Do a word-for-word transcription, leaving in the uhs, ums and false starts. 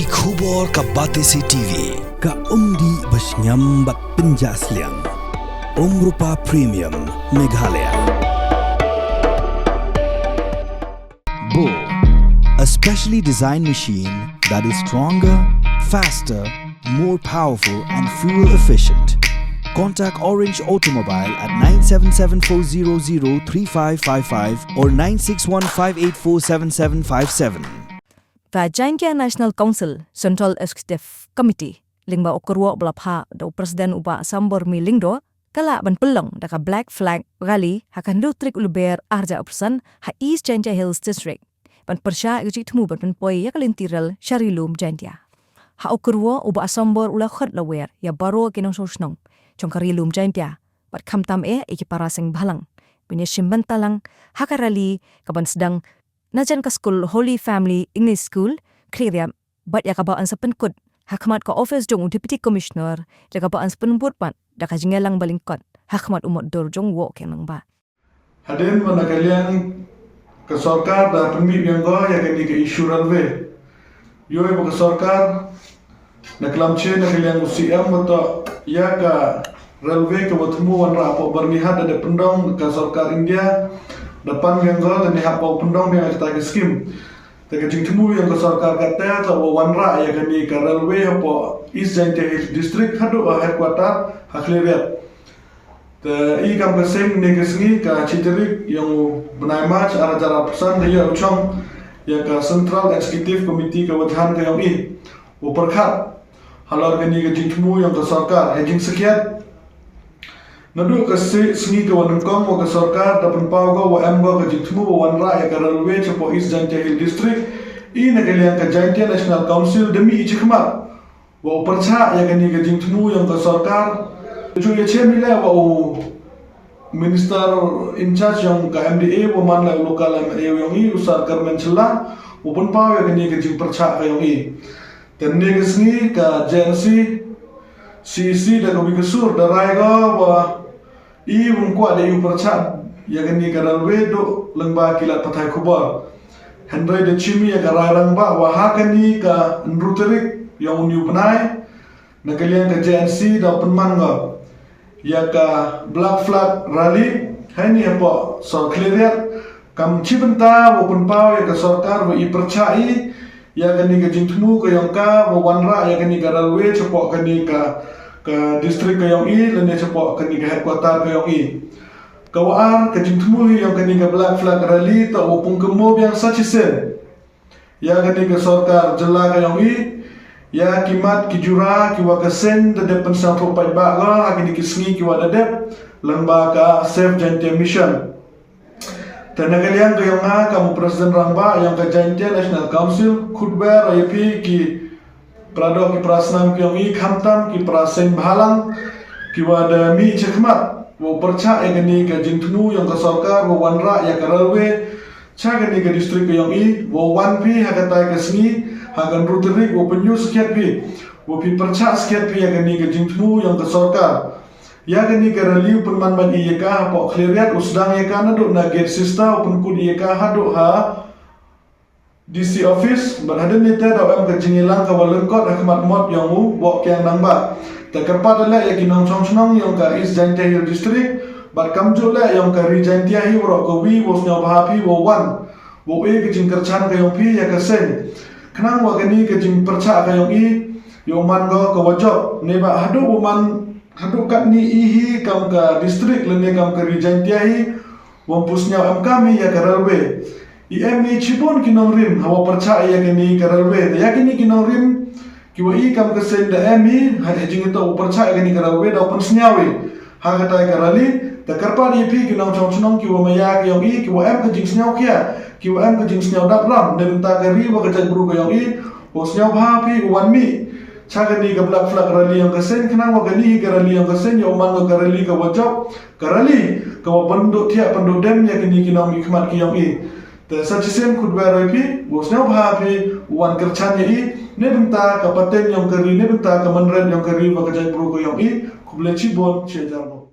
Ki khubor ka Batesi T V, ka umdih ba shngiam bad pynjah sliang. Umrupa Premium, Meghalaya. Bo, a specially designed machine that is stronger, faster, more powerful and fuel efficient. Contact Orange Automobile at nine seven seven four zero zero three five five five or nine six one five eight four seven seven five seven. Ka Jaintia National Council Central Executive Committee, lyngba u kyrwoh ba la phah da u President u Bah Sambor Mi Lyngdoh, ka lah ban pynlong da ka Black Flag Rally ha ka hynriew tarik u Lber arhajar arphew san ha East Jaintia Hills District, ban pyrshah ïa ka jingthmu ban pynpoi ïa ka lynti rel sha Ri Lum Jaintia. Ha u kyrwoh u Bah Sambor u la khot la wer ïa baroh ki nongshong shnong jong ka Ri Lum Jaintia, bad khamtam eh ïa ki para seng bhalang, ban ïashim bynta lang ha ka rally kaban sdang najan ka skul Holy Family English School, Khliehriat, bad ïa kaba yn sa pynkut ha khmat ka ophis jong u Deputy Commissioner, ïa kaba yn sa pynbud pat da ka jingïalang ba lyngkot ha khmat u motdur jong u Woh Kiang Nangbah. Hadien ba na ka liang ka sorkar da pynmih biang ko ïa kane ka issue railway, ïoh ba ka sorkar na klam che na ka liang u C M ba to ïa ka railway kaba thmu wanrah hapoh Byrnihat da dep pyndong ka sorkar India, da pan biang ko da ne hapoh pyndong biang ïa kata ka skim. Te ka jingthmu ïa ka sorkar kata to ba wanrah ïa kane ka railway hapoh East Jaintia Hills District haduh ha headquarter ha Khliehriat. Te i kam ka seng ne ka sngi ka shi tarik ïa u bnai March arhajar arphew san da ïa u chong ïa ka Central Executive Committee ka wadhan ka ïong i u pyrkhat halor kane ka jingthmu ïa ka sorkar ha jingsakhiat. Naduh ka sngi ka wa nyngkong wa ka sorkar da pynpaw ko wa em ko ka jingthmu wa wanrah ïa ka railway chapoh East Jaintia Hills District, i na ka liang ka Jaintia National Council da mih i chikhmat wa u pyrchah ïa kane ka jingthmu ïong ka sorkar. Ju ïa chem i leh wa u minister in charge ïong ka M D A wa man leh u local M L A ïong i u Sir Kyrmen Shylla, u pynpaw ïa kane ka jingpyrchah ka ïong i. Te ne ka sngi ka J N C C E C da ka wi ka sur da rai ko wa i wym kwah da i u pyrchah ïa kane ka railway duh lyngba ki lad pathai khubor. Hynrei da chim i ïa ka rai rangbah wa ha kane ka hynriew tarik ïong une u bnai na ka liang ka J N C da pynman ko ïa ka Black Flag Rally ha ine hapoh sor Khliehriat. Kam chi bynta wa pynpaw ïa ka sorkar wa i pyrchah i ïa kane ka jingthmu ka ïong ka wa wanrah ïa kane ka railway chapoh kane ka, ka district ka ïong i lane chapoh kane ka headquarter ka ïong i. Ka wa ar ka jingthmu hi ïong kane ka Black Flag Rally ta wa pung kynmaw biang sa chisien ïa kane ka sorkar jylla ka ïong i, ïa ki mat ki jura ki wa ka seng da dep pynsngewthuh paidbah ka ha kine ki sngi ki wa da dep lyngba ka Save Jaintia Mission. Te na ka liang ka ïong nga kam u president rangbah ïong ka Jaintia National Council, khutbeh ïa phi ki para doh ki para snam ki ïong i, khamtam ki para seng bhalang ki wa da mih chakhmat wa pyrchah ïa kane ka jingthmu ïong ka sorkar wa wanrah ïa ka railway cha kane ka district ka ïong i, wa wan phi ha katai ka sngi ha ka hynriew tarik wa pynïoh skhiat phi wa phi pyrchah skhiat phi ïa kane ka jingthmu ïong ka sorkar. Ïa kane ka rally u pynman ban i ïa ka hapoh Khliehriat, u sdang ïa ka naduh na gate sista, u pynkut ïa ka haduh ha D C office, bad hadien ite da em ka jingïalang ka wa lyngkot ha khmat mot ïong u Woh Kiang Nangbah. Te kyrpad leh ïa ki nongchong chnong ïong ka East Jaintia Hill District bad kamjooh leh ïong ka Ri Jaintia hi waroh ka wi, wa sngewbha phi wa wan wa e ka jingkyrchan ka ïong phi ïa ka seng khnang wa kane ka jingpyrchah ka ïong i ïoh man ko ka wa jop. Neba haduh wa man, haduh katni i hi kam ka district lane kam ka Ri Jaintia hi wam pu sñiaw em kam hi ïa ka railway. I em hi chibun ki nongrim ha wa pyrchah ïa kani ka railway. Te ïa kini ki nongrim ki wa i kam ka seng da em hi ha ïa jingïatoh u pyrchah ïa kani ka railway da u pynsñiaw i ha katai ka rally. Te kyrpad ïa phi ki nongchong chnong ki wa maya ka ïong i, ki wa em ka jingsñiaw khia, ki wa em ka jingsñiaw dap ram na bynta ka ri wa ka jaitbru ka ïong i, wa sñiawbha phi u wan mih cha kani ka Black Flag Rally ïong ka seng, khnang wa kani ka rally ïong ka seng ïa u man ka rally ka wa jop, ka rally ka wa pynduh thiah pynduh dem ïa kini ki nongmihkhmat ki ïong i. Te sa chisien khutbeh ïa phi, wa sñiawbha phi u wan kyrchan ïa i na bynta ka pateng ïong ka ri, na bynta ka mynret ïong ka ri wa ka jaitbru ka ïong i. Khublei chibun, chi hajar nguh.